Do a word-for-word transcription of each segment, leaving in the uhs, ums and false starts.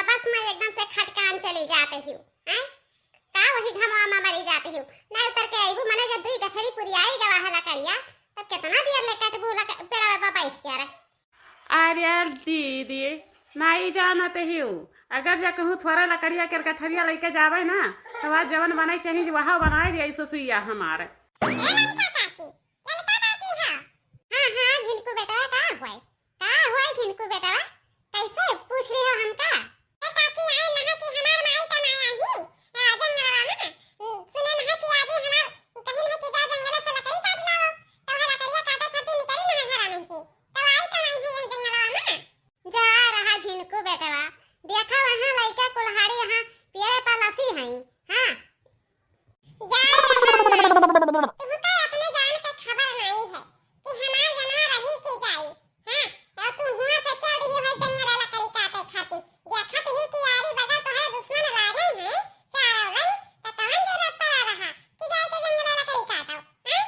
बस मैं एकदम से खटकान चली जात हिउ, हैं? का वही घमवा मा मरी जात हिउ? ना उतर के अइबू, मने जब दुई गठरी पुरियाई गवा है लकड़िया, तब केतना देर ले कटबू लक-, पेड़वा पर बैठ के रे? अरे दीदी, नाई जानत हिउ, अगर जा कहूँ थोड़ा लकड़िया के गठरिया लइके जावे ना, तो आज जवन बनाई चाही, वह बनाई दिया ससुइया हमार। ए ललका काकी, ललका काकी, हाँ। हाँ, हाँ, झिनकू बेटवा, का होय? का होय झिनकू बेटवा? कैसे पूछ रही हो हमका? ए काकी, आए नहा कि हमार माई का माई आई, आ, जंगलवा में। सुने नहा कि आज ही हमार कहिन है कि जा जंगल से लकड़ी काट लाओ। तो वह लकड़िया काटे खातिर निकली नहा घरा में की। तो आई का माई है यह जंगलवा में। जा रहा झिनकू बेटवा, देखा वहाँ लइका कुल्हाड़ी यहाँ पियरे पलसी हैं। हाँ, जा रे हमार माई, तुहका अपने जान के खबर नाई है कि हमार जनवा रही कि जाई। हाँ, और तू हुआं से चल दिही हो जंगल लकड़ी काटे खातिर। देखत ही कि आरी बगल तोहरे दुश्मन लागे हैं, चारों गन, त कवन जरूरत पड़ा रहा कि जाए के जंगल लकड़ी काटो, हाँ?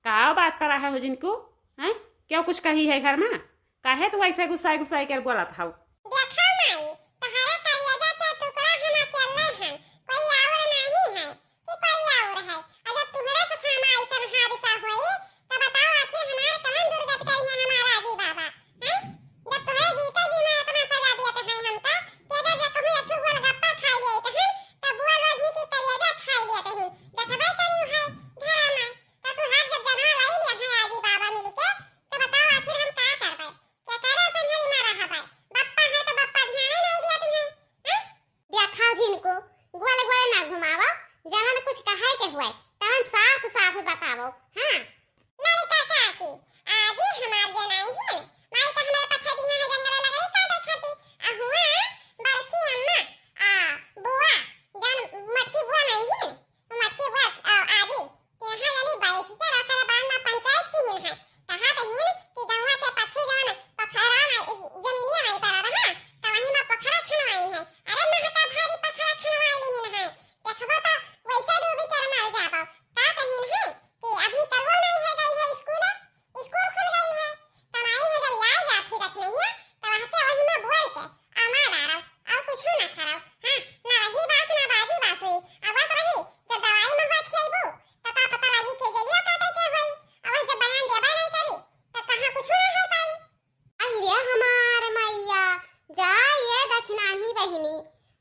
का बात पड़ा है हो झिनकू? हैं? क्यों कुछ कही है घर में? काहे तू ऐसे गुस्साए गुस्साए कर बोलत हऊ? देखा माई, तोहरे करेजा के टुकड़ा हम अकेले हैं, कोई और नहीं है कि कोई और है। और जब तुम्हरे साथ हमारा ऐसा हादसा होई, तो बताओ आखिर हमारे कवन दुर्गति करिए हमारा आजी बाबा, हैं? जब तुम्हरे जीते जी में इतना सजा दिए थे हैं हमका, कि अगर जब कभी एक ठो गोलगप्पा खाई लिए थे हम, तब वो लोग ही की करेजा खाई लिए थे हैं। देखबे करी है घरा में, तो तू हाथ जब जमा लाई लिए हैं आजी बाबा मिलके, तो बताओ आखिर हम का करबे? केकरे संघरी मा रहबै? बप्पा है तो बप्पा ध्यान नहीं दिया तुम्हें, हैं? देखा झिनकू, गोल गोल ना घुमावा, जवन कुछ कहे के हुए, तवन साफ साफ बतावो, हाँ? लड़का काकी, आजी हमार जे नाई है, माई का हमारे पठा दिया है जंगल लकड़ी काटे खाती, आ हुआ बड़की अम्मा, आ बुआ, जवन मटकी बुआ नाई है, मटकी बुआ, आ, आजी, तेहा जनी बैठ के रखल बान ना पंचायत की हिन है। कहा तहीन कि गौवा के पछू जवन पोखरा में जमीनिया आई पड़ा रहा, त वही में पोखरा खनवाई है। अरे महका भारी पोखरा खनवाई लीन है। देखबो तो वैसे डूबी कर मर जाबो। का कहीन है कि अभी तरुआ नहीं है गई है स्कूल, स्कूल खुल गई है। कमाई है जब यार जात ही रख नहीं है, तो वहाँ के वही में बोल के अमा डारब, और कुछ ना करब। हाँ, ना रही बास, ना बाजी बांसुरी। अब बस रही, जब दवाई महुआ खियाइबू, तो का पता लागी के जलिया काटे के होई। अब जब बयान देबे नहीं करी, तो कहाँ कुछ ना हो पाई। अहि रे हमार मैया, जा ये दखिनाही बहिनी,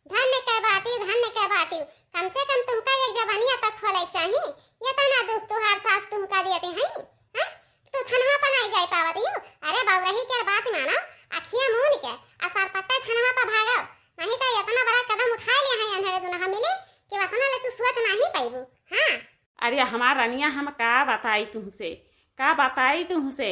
धन्य के बाटी, धन्य के बाटी। कम से कम तुमका एक जबनिया तक खोले चाही। ये तना दुख तुहार सास तुमका दिए हैं, हैं? तू थनवा पर नहीं जाए पावत यू? अरे बउरही के बात मानो, अखिया मून के, आ सरपट्टे थनवा पर भागो। नहीं तो इतना बड़ा कदम उठा लिया है अंधेरे दुनहा मिली कि वतना ले तू सोच नहीं पैबू। हाँ। अरे हमार रनिया, हम का बताई तुहसे, का बताई तुहसे,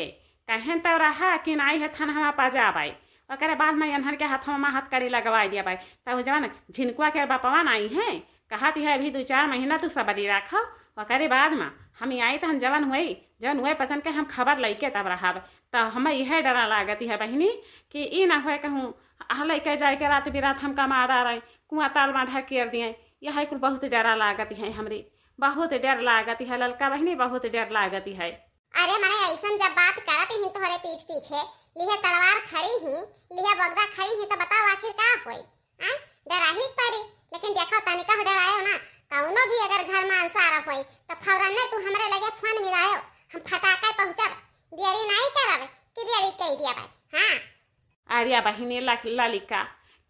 कहें तो रहा कि नाई है थनवा पा जाबाई, ओकरे बाद में एन्हन के हथवा में हथकड़ी लगवाई दिया बाई। तब जवन झिनकुआ के बपवा नाई है, कहत है अभी दो चार महीना तू सबरी राखो, ओकरे बाद में हम आई तहन जवन हुई, जवन हुए पचन के हम खबर लइके तब रहब। त हमें इहे डरा लागत है बहिनी कि ई ना हुए कहूँ आह लइके जाए के रात बिरात हम कमा डारे, कुआं ताल में ढकेर दिए, यह कुल बहुत डरा लागत है हमरी। बहुत डर लागत है ललका बहिनी, बहुत डर लागत है। अरे मने ऐसन जब बात करत ही तोहरे पीठ पीछे, लिहे तलवार खड़ी ही, लिहे बगदा खड़ी ही, तो बताओ आखिर का होई? आय, डराही के पड़ी, लेकिन देखो तनिका हो डरायो ना, कौनो भी अगर घर में अंसार होई, तो फौरन नहीं तू हमरे लगे फोन मिलायो, हम फटाके पहुँचब, देरी नहीं करब कि देरी कई दिया भाई। हाँ। अरे बहिनी लक-, ललिका,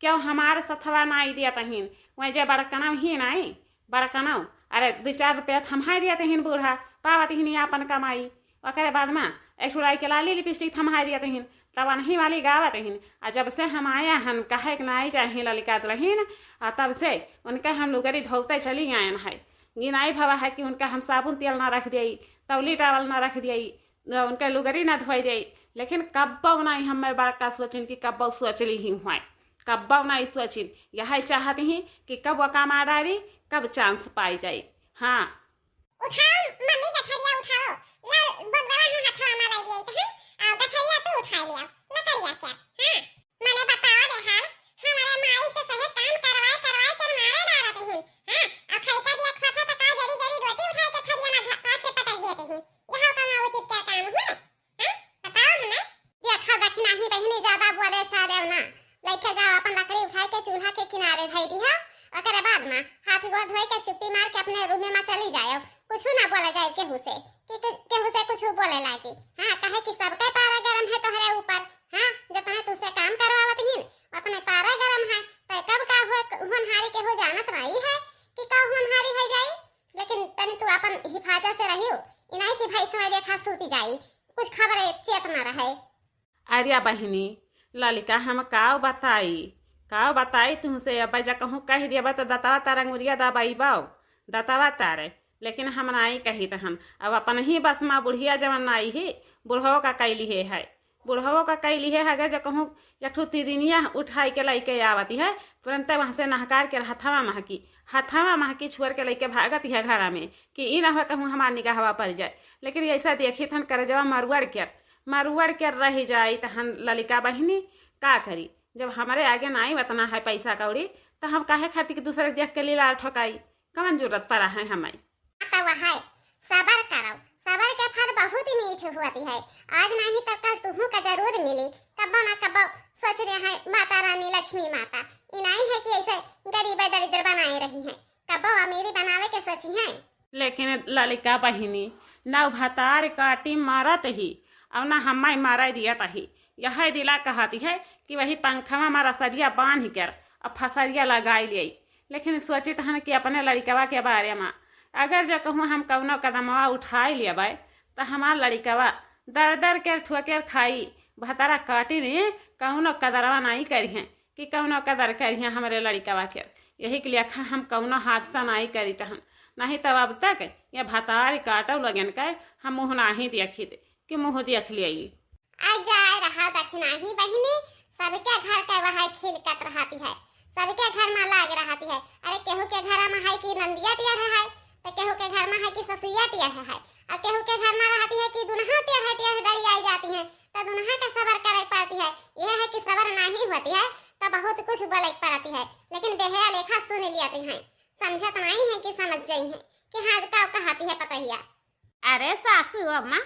क्यों हमार सथवा नाई दिया तहिन, वह जे बड़कनव ही नाई, बड़कनव, अरे दो चार रुपया थम्हाई दिया तहिन बूढ़ा, पावत ही नहीं आपन कमाई। ओकरे बाद में एक ठो लाई के लाली लिपस्टिक थम्हाई दिया तहिन, तब अनही वाली गावत तहिन। आ जब से हम आया हन, कहे के नाई चाही ललिका दुलहिन, आ तब से उनके हम लुगरी धोते चली आयन है। गिनाई भवा है कि उनका हम साबुन तेल ना रख दियाई, तौली टावल ना रख दियाई, उनका लुगरी ना धोई दियाई, लेकिन कब्बो नाई हमें बड़का सोचिन कि कब्बो सोच ली ही हुआ, कब्बो नाई सोचिन। यही चाहत ही कि कब वो काम आ डारी, कब चांस पाई जाई। हाँ। उठाओ मम्मी गठरिया उठाओ, लाल बोदबरा है हथवा में लाई दिए तो हम, आ गठरिया तू उठा लिया, लकड़िया क्या? हाँ, मने बताओ रे हाल, हमारे माई से सहे काम करवाए करवाए कर मारे डालत ही। हाँ, अब खाई का दिया खोथा तो का जरी जरी रोटी उठाए के थरिया में ध-, हाथ से पटक देते ही। यह कौन उचित क्या काम हुए? हाँ, बताओ हमें। देखा दखिनाही बहिनी ज्यादा बोले चाहे ना, लइके जाओ, अपन लकड़ी उठाइ के चूल्हा के किनारे धइ दिहा। ओकरे बाद मा हाथ गोड़ धोइ के चुप्पी मार के अपने रूमे मा चली जाओ। कुछु ना बोला जाए केहू से कि, कि केहू से कुछु बोले लागी। हाँ, काहे कि सबके पारा गरम है तोहरे ऊपर। हाँ, जतने तुसे काम करवावत हिन, ओतने पारा गरम है। तो कब का हुए, होनहारी केहू जानत नाहीं है कि का होनहारी होइ जाई। लेकिन तनी तू अपन हिफाजत से रहियो, ई नाहीं कि भैंस में देखा सूती जाई, कुछ खबर चेत ना रहे। अरे बहिनी, ललिका हम काव बताई, काव बताई तुमसे। अब जा कहूँ कहि दिया तो दतवा तार अंगुरिया दबाई बाव, दतवा तारे। लेकिन हम नाहीं कही तहन, अब अपन ही बस मा बुढ़िया जवन नाहीं ही, बुढ़वो का कैली है, है। बुढ़वो का कैली है, अगर जो कहूँ एक ठो तिरिनिया उठाइ के लइके आवती है, तुरंते वहाँ से नहकार के हथवा महकी, हथवा महकी छोड़ के लइके भागती है घरा में कि ई ना हो कहूँ हमार निगाहवा परि जाए। लेकिन ऐसा देखी तहन करजवा मरुअर के, मरुअर के रहि जाई तहन ललिका बहिनी का करी? जब हमरे आगे नाहीं वतना है पैसा कौड़ी, तो हम काहे खातिर कि दूसरे के देख के लीलार ठोकाई? कवन जरूरत परा है हमें? हाँ, तो वह है, सबर करो, सबर के फल बहुत ही मीठ होती है। आज नाहीं तो कल तुहू का जरूर मिली। कब्बो ना कब्बो सोच रहे हैं माता रानी लक्ष्मी माता, ई नाहीं है कि ऐसे गरीब दरिद्र बनाए रही हैं, कब्बो अमीरी बनावे के सोची हैं। लेकिन ललिका बहिनी, ना भतार काटी मारत ही, और ना हमाई मारा दियत ही। यह दिला कहती है कि वही पंखवा मा रसरिया बांध कर अब फसरिया लगाई ले। लेकिन सोचित हन कि अपने लड़िकवा के बारे मा, अगर जो कहूँ हम कौनो कदमवा उठाई लेबै, तो हमार लड़िकवा दर दर के ठोकर खाई, भतारा काटी ने कौनो कदरवा नाहीं करिहें कि कौनो कदर करिहें हमरे लड़िकवा के। यही के लेखा हम कौनो हादसा नाहीं करित हन, नाहीं तब अब तक ये भतार काटो लगन के हम मुँह नाहीं देखित कि मुँह देख लियाई। आ जाए रहा दखिनाही बहिनी, सबके घर के वह खिलकत रहती है, सबके घर मा लाग रहती है। अरे केहू के घर मा है कि नंदिया टेढ़ है, तो केहू के घर मा है कि ससुइया टेढ़ है, और केहू के घर मा रहती है कि दुनहा टेढ़ टेढ़ डरियाई जाती है, तो दुनहा के सबर करे पड़ती है। यह है कि सबर नाहीं होती है तो बहुत कुछ बोले पड़ती है, लेकिन बेहया लेखा सुन लियाती है, समझत नाहीं है कि समझ जाई है कि हाँ का कहती है पतोहिया। अरे सासू अम्मा,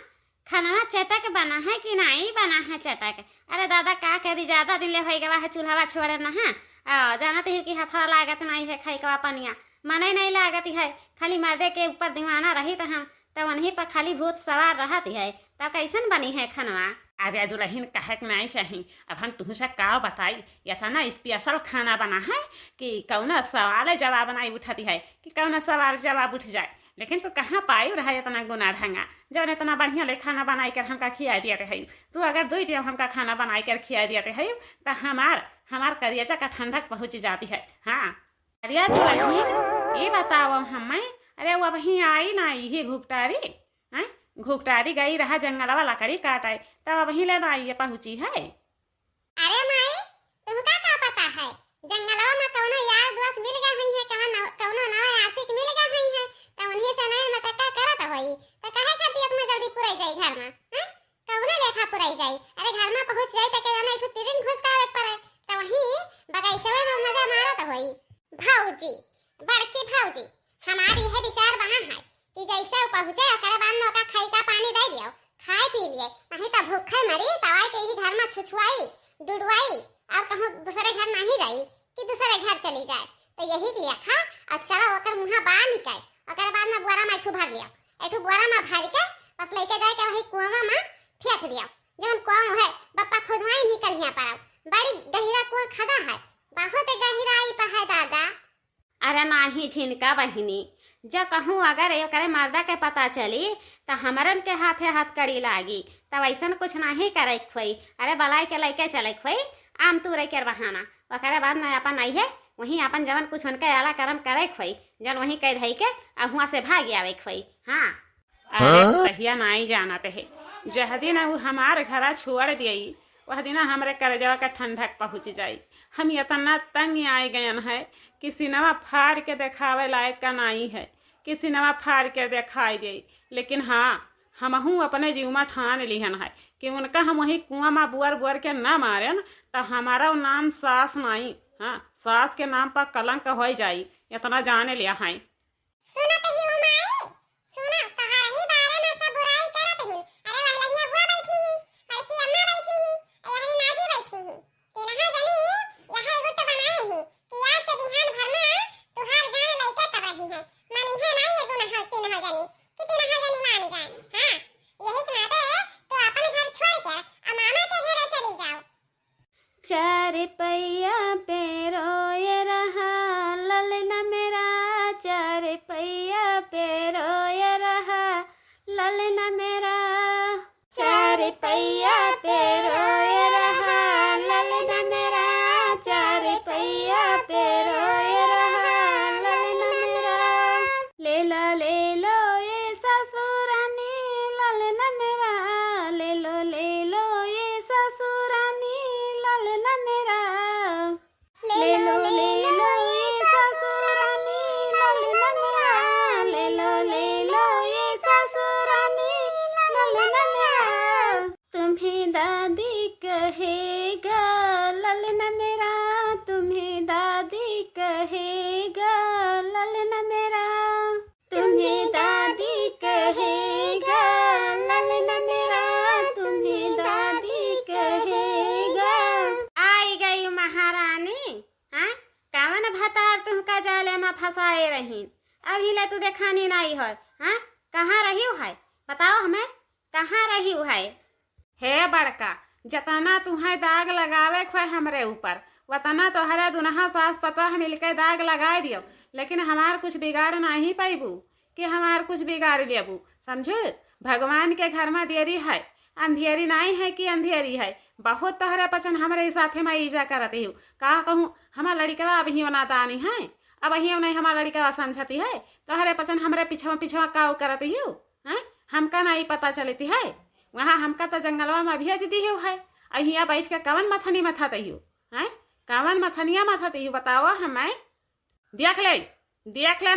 खनवा चटक बना है कि नाहीं बना है चटक? अरे दादा का करी, ज्यादा दिन ले होइ गवा है चूल्हवा छोड़े ना है। आ, जानत ही कि हथवा लागत नाहीं है खइकवा पनिया, मने नाहीं लागत है, खाली मर्दे के ऊपर दीवाना रहित हम, तब उन्हीं पर खाली भूत सवार रहत है, तब कैसन बनी है खनवा? अरे दुलहिन, कहे के नाहीं चाही, अब हम तुहसे का बताई, इतना special खाना बना है कि कौनो सवाल जवाब नाहीं उठती है कि कौनो सवाल जवाब उठ जाए। लेकिन तू कहाँ पाई रहा इतना गुना ढंगा, जौन इतना बढ़िया ले खाना बनाई कर हमका खिया दिया रहे। तू अगर दुई टाइम हमका खाना बनाई कर खिया दिया रहे, तो हमार, हमार करेजा का ठंडक पहुँच जाती है। हाँ, अरे दुलहिन, ई बताओ हमें, अरे वो अबहीं आई ना, यही घुघटारी, हैं? घुघटारी गई रहा जंगलवा लकड़ी काटे, तब अबहीं ले ना आई पहुँची है। अरे माई, तुमका का पता है, जंगलवा मा कौनो यार दोस्त मिल गए हुई है, कौनो, कौनो नवा आशिक मिल गए हुई है, तो उन्हीं से नया मटक्का करत होई, तो काहे खातिर इतना जल्दी पुराई जाई घर मा, हैं? कौने लेखा पुराई जाई? अरे घर मा पहुँच जाई तो के जाने एक ठो तिरिन घुस का आवे पड़े, तो वहीं बगीचवे मा मजा मारत होई। भौजी, बड़की भौजी, हमार इहे विचार बना है कि जैसे वो पहुँचे ओकरे बाद में ओका खइका पानी दे दियो, खाए पी लिए, नहीं तो भूखे मरी, तवाई के ही घर मा छुछुआई, डुडुआई, और कहूँ दूसरे घर नाहीं जाई कि दूसरे घर चली जाए। तो यही के लेखा, और चलो ओकर मुँहा बांध के, ओकरे बाद में बोरा मा एक ठो भर लियो, एक ठो बोरा मा भर के बस लेके जाए के वही कुआं मा फेंक दियो, जौन कुआं है बप्पा खुदवाई नहीं कलिया पर, बड़ी गहिरा कुआं खदा है, बहुत गहिराई पर है दादा। अरे नाहीं झिनका बहिनी, जो कहूँ अगर ओकरे मर्दा के पता चली, त हमरन के हाथे हथकड़ी लागी, तब ऐसन कुछ नाहीं करे के होई। अरे बलाई के लइके चले के होई, आम तूरे के बहाना, ओकरे बाद में अपन अइहे, वहीं अपन जवन कुछ उनके आला करम करे के होई, जौन वहीं कह धई के आ हुआं से भाग आवे के होई। हाँ। अरे हाँ? कहिया नाई जानत है, जह दिन उ हमार घरा छोड़ दियई, वह दिन हमरे करेजवा के ठंडक पहुँच जाई। हम इतना तंग आए गयन है कि सिनवा फाड़ के देखावे लायक का नाई है कि सिनवा फाड़ के देखाई देई। लेकिन हाँ, हमहू अपने जीव मा ठान लिहन है कि उनका हम वही कुआं मा बुअर बुअर के न मारेन, त हमारा नाम सास नाई, हाँ, सास के नाम पर कलंक हो जाई, इतना जान लिया है। सुनत ही हो माई, सुना, तोहर ही बारे में सब बुराई करत ही। अरे वह लगिया बुआ बैठी ही, बड़की अम्मा बैठी ही, यही नाजी बैठी ही। तेनहा जनी पैया पे रोए रहा ललना मेरा, चार पैया पे रोए रहा ललना मेरा। चार पैया पे रोए रहा ललना मेरा, चार पैया पे रोए रहा ललना मेरा। ले ला, ले लो ये सासुरानी ललना मेरा, ले लो, ले लो ये सासुरानी ललना मेरा। ले लो, ले लो ये सासुरानी ललना मेरा, ले लो, ले लो ये सासुरानी ललना मेरा। तुम्हें दादी कहेगा ललना मेरा, तुम्हें दादी कहेगा ललना मेरा। तुम्हें दादी कहेगा ललना मेरा, तुम्हें दादी कहेगा। आई गई महारानी, हाँ? कवन भतार तुहका जाले मा फंसाए रहीन? अभी ले तू देखानी नाई होय, हाँ? कहाँ रहिउ है? बताओ हमें, कहाँ रहिउ है? हे बड़का, जतना तुहैं दाग लगावे क होय हमरे ऊपर, वतना तोहरे दुनहा सास पतोह मिलके दाग लगाए दियो, लेकिन हमार कुछ बिगाड़ नाहीं पइबू कि हमार कुछ बिगाड़ लेबू, समझू? भगवान के घर मा देरी है, अंधेरी नाहीं है कि अंधेरी है। बहुत तोहरे पचन हमरे साथे मा ईजा करत हिउ। का कहूँ, हमार लड़िकवा अबहियो नादानी है, अबहियो नहीं हमार लड़िकवा समझती है। तोहरे पचन हमरे पिछवा पिछवा काऊ करत हिउ, हैं? हमका नाहीं पता चलती है। वहाँ हमका तो जंगलवा मा भेज दिहिउ है, अहिया बैठ के कवन मथनी मथत हिउ, हैं? कवन मथनिया मथत हिउ, बताओ हमें। देख ले, देख ले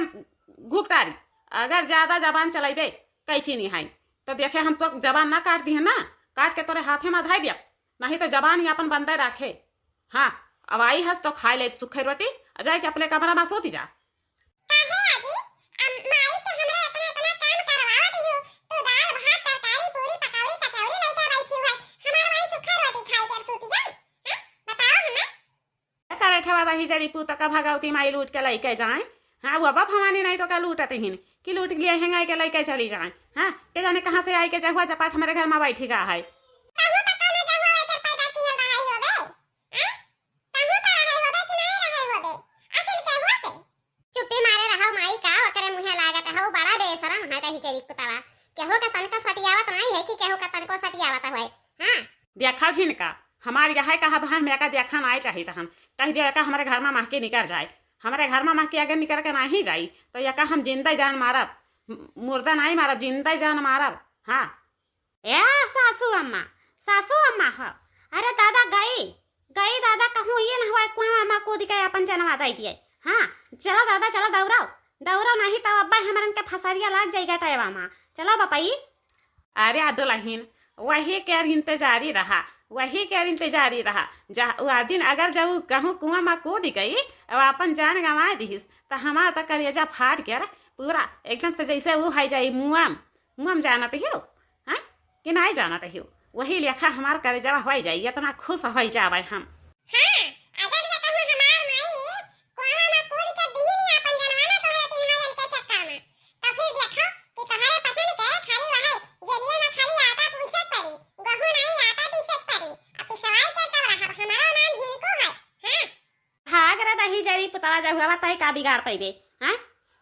घुघटारी, अगर ज्यादा जबान चलइबे कैची निहाई, तो देखे हम तो जबान ना काट दिहे ना, काट के तोरे हाथे मा धइ दिया, नहीं तो जबान ही अपन बंदे राखे। हाँ, अब आई हस तो खाए ले सूखे रोटी, आ जाए के अपने कमरा मा सोती जा। काहे आजी, अम, माई से हमरा इतना, इतना काम करवावत हियो, तू दाल, भात, तरकारी, पूरी, पकौड़ी, कचौड़ी लइके बैठी है, हमार माई सूखा रोटी खाई के सूती जाए? हैं? बताओ हमें। का करे ठेवा रही जड़ी पूत का भगवती माई लूट के लइके जाए। हाँ, वो बाप भवानी नहीं तो का लूटत हिन कि लूट लिए हेंगाई के लइके चली जाए। हाँ, के जाने कहाँ से आई के जहुआ जपाट हमरे घर मा बैठी गा है। कहूँ तो कौनो जहुआ एकर पैदा किहल रहा ही होबे। हाँ? कहूँ तो रहे होबे कि नहीं रहे होबे। असिन केहू से। चुप्पी मारे रहो माई का, ओकरे मुँहे लागत हो, बड़ा बेशरम है दही जरी पुतवा। केहू का तनको सटियावत नहीं है कि केहू का तनको सटियावत होए। हाँ। देखा झिनका, हमार यह कहा भाई, मेरा का देखा नाई चाहित हन। कह दिया का हमरे घर मा महकी निकर जाए। हमरे घर मा महकी अगर निकर के नाहीं जाई, तो यका हम जिंदा जान मारब। मु-, मुर्दा नाहीं मारब, जिंदा जान मारब। हाँ। ए सासू अम्मा, सासू अम्मा हो। अरे दादा गई, गई दादा, कहूँ ये न हुआ कुआं मा कूद के अपन जनवा दइ दिए। हाँ, चलो दादा, चलो दौड़ो, दौड़ो नहीं तो अब्बा हमरन के फसरिया लाग जाई गटयवा मा। चलो बपई। अरे आ दुलहिन, वही के इंतजारी रहा, वही के इंतजारी रहा। जा, वा दिन अगर जब कहूँ कुआं मा कूद गई, अब अपन जान गंवाए दिहिस, त हमार त करेजा फाट के पूरा एकदम से जैसे ऊ है जाई मुआम, मुआम जानत हियो, हाँ? कि नाई जानत हियो? वही लेखा हमार करेजवा होई जाई, इतना खुश होई जावे हम। हाँ, अगर ये कहूँ हमार माई कुआं मा कूद के बिहिनी अपन जनवा ना सोहरे तिनहा जन के चक्का मा, तो फिर देखो कि तोहरे पसंद के खाली वही जरिए मा खाली आटा पीसे के पड़ी, गहूं नाई आटा पीसे के पड़ी। अब पिसवाई के तब रहब, हमारो नाम झिनको है। हाँ। भाग रे दही जरी पुतवा जहुआ, तय का बिगाड़ पइबे, हाँ?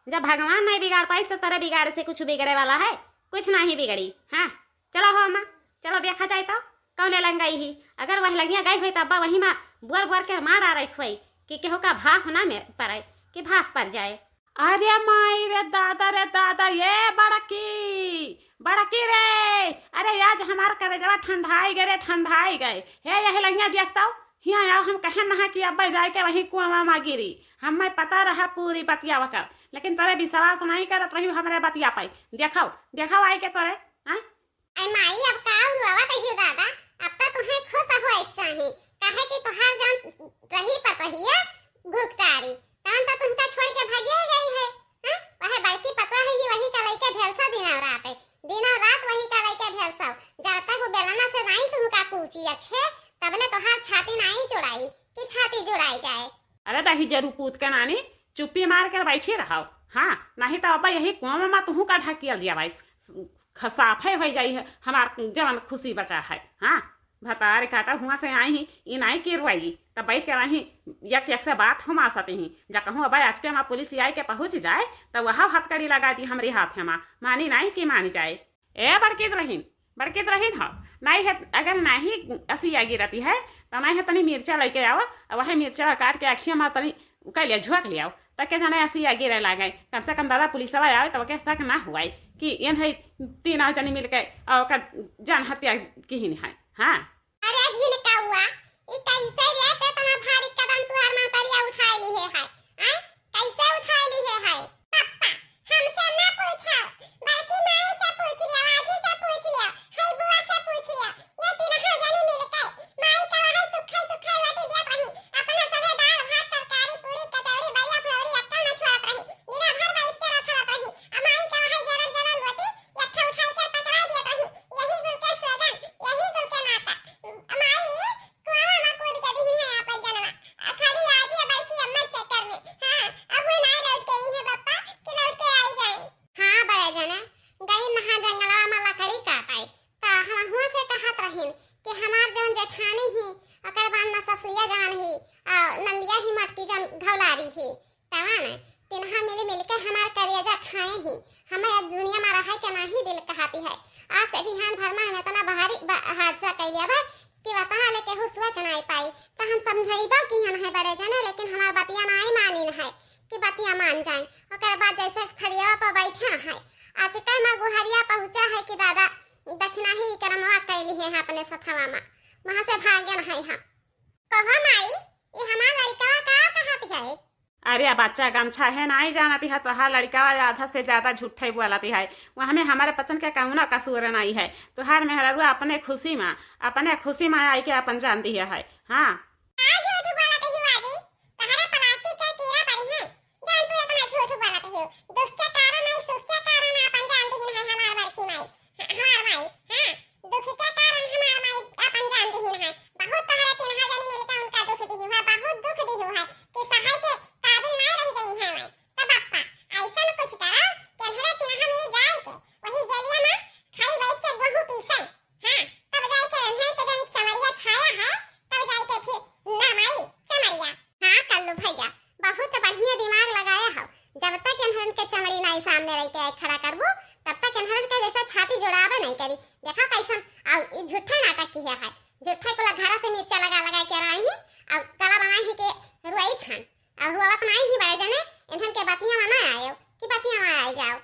जब भगवान नहीं बिगाड़ पाइस तो तेरे बिगाड़े से कुछ बिगड़े वाला है? कुछ नहीं बिगड़ी, हाँ? चलो हो अम्मा, चलो देखा जाए तो कौन लंगाई ही। अगर वह लंगिया गई हुई तो अब्बा वही मा बुअर बुअर के मार आ रही हुई कि केहू का भाप ना में पड़े, कि भाप पड़ जाए। अरे माई रे दादा रे दादा, ये बड़की, बड़की रे, अरे आज हमार करेजवा ठंडाई गए रे, ठंडाई गए। हे यही लंगिया देखताऊ, हियाँ आओ, हम कहे नहा कि अब्बे जाए के वही कुआं मा गिरी। हमें पता रहा पूरी बतिया वकर, लेकिन तोरे विश्वास नहीं करत रही हमरे बतिया पाई। देखाओ, देखाओ आई के तोरे, हाँ? ऐ माई, अब का उलवावत अहियो दादा? अब तो तुहें खुश होए के चाही, काहे कि तोहार जान रही पतोहिया घुघटारी, तहन तो तुमका छोड़ के भागिए गई है। हैं? वह बड़की पतोह ही वही का लइके भेलसा दिनों रात है, दिनों रात वही का लइके भेलसा। जब तक वो बेलना से नाई तुमका कूची अच्छे, तबले तोहार छाती नाई जुड़ाई कि छाती जुड़ाई जाए। अरे दही जरू पूत के नानी, चुप्पी मार कर बैठी रहो। हाँ, नहीं तो अब यही कुआं मा तुहू का ढकियल दिया भाई, ख-, साफे हो जाई है हमार जवन खुशी बचा है। हाँ। भतार काटा हुआ से आई ही, ई नाई के रुआई, तब बैठ के रही, यक यक से बात हम आ सती ही। जा कहूँ अब आज के हमार पुलिस आई के पहुँच जाए, तब वह हथकड़ी लगा दी हमरे हाथ में, मानी नाई कि मानी जाए। ए बड़की दुलहिन, बड़की दुलहिन हो, नाई है, अगर नाई असुइया गिरती है, तो नाई है तनी मिर्चा लेके आओ, और वह मिर्चा काट के अखिया में तनी उका लिया, झुक लिया, तब के जाने असुइया गिरे लागे। कम से कम दादा पुलिसवा आवे, तब के शक ना हुआ कि एन है तीन जनी मिलके और ओकर जान हत्या किहिन है। हाँ। अरे झिनकौआ, ई कैसे रे ते इतना भारी कदम तुहार महतरिया उठाए ली है, है? आय? कैसे उठाए ली है, है? पप्पा, हमसे ना पूछो, बड़की माई से पूछ लियो, आजी से पूछ लियो, है बुआ से पूछ लियो। ये तीनों जनी मिलके माई का वही सुखे सुखे रोटी देत रही, अपना सभे दाल भात तरकारी पूरी कचौड़ी बलिया फुलौरी अक्कल न छोड़त रही, दिन भर बैठ के रखत रही। आ माई का वही जरल जरल रोटी एक ठो उठाई के पकड़ा देत रही। यही कुल के सोगन, यही कुल के नाटक। माई कुआं में कूद के दिहिन है आपन जनवा। आ खाली आज ये बड़की अम्मा के चक्कर में। हाँ, अब वो ना लौट के आई है पप्पा, कि लौट के आई जाए। हाँ बड़े जने, गई नहा जंगलवा में लकड़ी काटे, त हम हुआ से कहत रहिन कि हमार जौन जेठानी ही, ओकर बाद में ससुइया जौन ही, आ नंदिया ही मटकी जौन घौलारी ही, तवा ने, तिनहा मिली मिल के हमार करेजा खाए ही। हमें अब दुनिया में रहे के नाही दिल कहती है। आज से बिहान भर में हम इतना भारी ब-, हादसा कैलिया बा कि वतना ले केहू सोच नाई पाई। तो हम समझाइबो कि हम है बड़े जने, लेकिन हमार बतिया नाई मानिन है कि बतिया मान जाए। ओकर बाद जैसे थरियावा पर बैठे है, आज कई माँ गुहरिया पहुँचा है कि दादा दक्षिणा ही करमवा कैली है अपने सथवा में, वहाँ से भागन है हम। कहो माई, ये हमार लड़कवा का कहत है? अरे बच्चा, गमछा है नाई जानती है, तोहार लड़कवा आधा से ज्यादा झूठे बोलती है। वह में हमारे पचन के कौनो कसूर नाई है। तोहार मेहररुआ अपने खुशी में, अपने खुशी में आई के अपन जान दी है। हाँ। का झूठ बोलत ही बाजी? तहरा प्लास्टिक के कीड़ा पड़ी है, जान तू इतना झूठ बोलत ही। दुख के कारण आई, सुख के कारण अपन जान दी है हमार बड़की माई। हमार माई, हाँ, दुख के कारण हमार माई अपन जान दिहिन है। बहुत तोहरा तिनहा जनी मिलके उनका दुख दिहु है, बहुत दुख दिहु है कि सहाय के काबिल नाय रह गई है माई। तब पप्पा, ऐसन कुछ करा कि एनहरे तिनहा मिल जाए के, वही जलिया में खाली बैठ के गोहूं पीसे। हाँ, तब जाए के एनहरे के जनी चमड़िया छाया है, तब जाए के फिर ना माई, चमड़िया। हाँ कल्लू भैया, बहुत बढ़िया दिमाग लगाया हो। जब तक एनहरन के चमड़ी नाई सामने लेके आए खड़ा करबू, तब तक एनहरन के जैसा छाती जोड़ाबे नहीं करी। देखा कैसन, और ई झूठे नाटक किहे है। झूठे कुला घरा से मिर्चा लगा लगा के रही, और गला बनाई ही के रुआई खान, और रुआवत नाई ही बड़े जने, एनहन के बतिया में ना आयो कि बतिया में आए जाओ।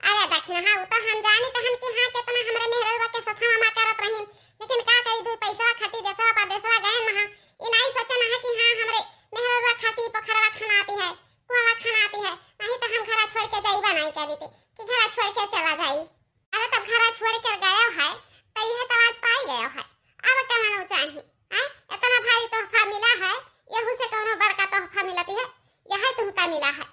अरे दक्षिणा, हाँ, उ तो हम जानी तहन कि हाँ, कितना हमरे मेहररुआ के सथवा मा करत रहिन, लेकिन का करी, दू पैसवा खाती देसवा परदेसवा गए नहा, ई नाई सोचन है कि हाँ, हमरे मेहररुआ खाती पोखरवा खनाती है, कुआवा खनाती है, नहीं तो हम घरा छोड़ के जाइबा नहीं करी थी कि घरा छोड़ के चला जाई। अरे तब घरा छोड़ के गयो है, तो यह तो आज पाई गयो है, अब का मनो चाही, हैं? इतना भारी तोहफा मिला है, यहू से कौनो बड़का तोहफा मिलती है, यही तुमका मिला है।